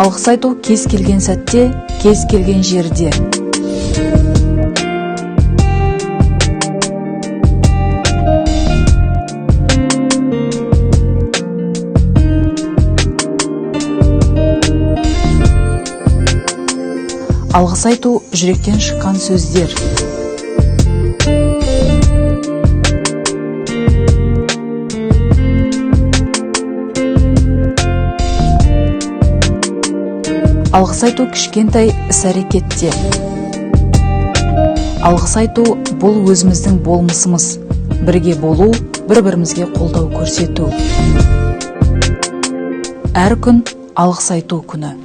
Алғыс айту кез келген сәтте, кез келген жерде. Алғыс айту жүректен шыққан сөздер. Алғыс айту кішкентай іс-әрекетте. Алғыс айту бұл өзіміздің болмысымыз. Бірге болу, бір-бірімізге қолдау көрсету. Әр күн алғыс айту күні.